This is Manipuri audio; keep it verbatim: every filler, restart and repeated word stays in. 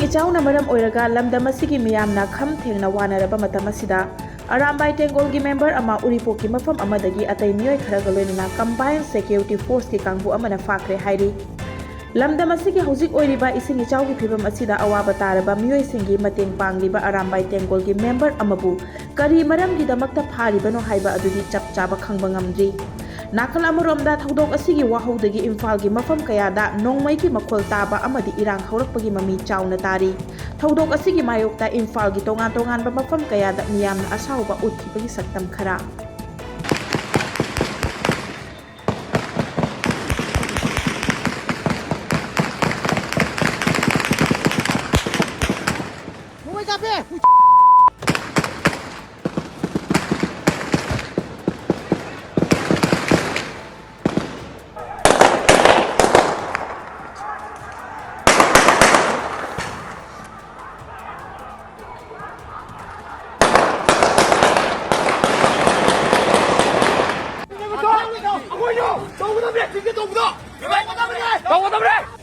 ꯏꯆꯥꯎꯅ ꯃꯔꯝ ꯑꯣꯏꯔꯒ ꯂꯝꯗꯝ ꯑꯁꯤꯒꯤ ꯃꯤꯌꯥꯝꯅ ꯈꯝ ꯊꯦꯡꯅ ꯋꯥꯅꯔꯕ ꯃꯇꯝ ꯑꯁꯤꯗ, ꯑꯔꯥꯝꯕꯥꯏ ꯇꯦꯡꯒꯣꯜꯒꯤ ꯃꯦꯝꯕꯔ ꯑꯃ ꯎꯔꯤꯄꯣꯛꯀꯤ ꯃꯐꯝ ꯑꯃꯗꯒꯤ ꯑꯇꯩ ꯃꯤꯑꯣꯏ ꯈꯔꯒ ꯂꯣꯏꯅꯅ Combined Security Forceꯀꯤ ꯀꯥꯡꯕꯨ ꯑꯃꯅ ꯐꯥꯈ꯭ꯔꯦ ꯍꯥꯏꯔꯤ꯫ ꯂꯝꯗꯝ ꯑꯁꯤꯒꯤ ꯍꯧꯖꯤꯛ ꯑꯣꯏꯔꯤꯕ ꯏꯁꯤꯡ ꯏꯆꯥꯎꯒꯤ ꯐꯤꯕꯝ ꯑꯁꯤꯗ ꯑꯋꯥꯕ ꯇꯥꯔꯕ ꯃꯤꯑꯣꯏꯁꯤꯡꯒꯤ ꯃꯇꯦꯡ ꯄꯥꯡꯂꯤꯕ ꯑꯔꯥꯝꯕꯥꯏ ꯇꯦꯡꯒꯣꯜꯒꯤ ꯃꯦꯝꯕꯔ ꯑꯃꯕꯨ ꯀꯔꯤ ꯃꯔꯝꯒꯤꯗꯃꯛꯇ ꯐꯥꯔꯤꯕꯅꯣ ꯍꯥꯏꯕ ꯑꯗꯨꯗꯤ ꯆꯞ ꯆꯥꯕ ꯈꯪꯕ ꯉꯝꯗ꯭ꯔꯤ꯫ ꯅꯥꯀꯜ ꯑꯃꯔꯣꯝꯗ, ꯊꯧꯗꯣꯛ ꯑꯁꯤꯒꯤ ꯋꯥꯍꯧꯗꯒꯤ ꯏꯝꯐꯥꯜꯒꯤ ꯃꯐꯝ ꯀꯌꯥꯗ ꯅꯣꯡꯃꯩꯒꯤ ꯃꯈꯣꯜ ꯇꯥꯕ ꯑꯃꯗꯤ ꯏꯔꯥꯡ ꯍꯧꯔꯛꯄꯒꯤ ꯃꯃꯤ ꯆꯥꯎꯅ ꯇꯥꯔꯤ꯫ ꯊꯧꯗꯣꯛ ꯑꯁꯤꯒꯤ ꯃꯥꯌꯣꯛꯇ ꯏꯝꯐꯥꯜꯒꯤ ꯇꯣꯉꯥꯟ ꯇꯣꯉꯥꯟꯕ ꯃꯐꯝ ꯀꯌꯥꯗ ꯃꯤꯌꯥꯝꯅ ꯑꯁꯥꯎꯕ ꯎꯠꯈꯤꯕꯒꯤ ꯁꯛꯇꯝ ꯈꯔ꯫ ꯅꯣꯡꯃꯩ ꯀꯥꯞꯄꯦ! ꯇꯧꯒꯗꯕꯅꯦ!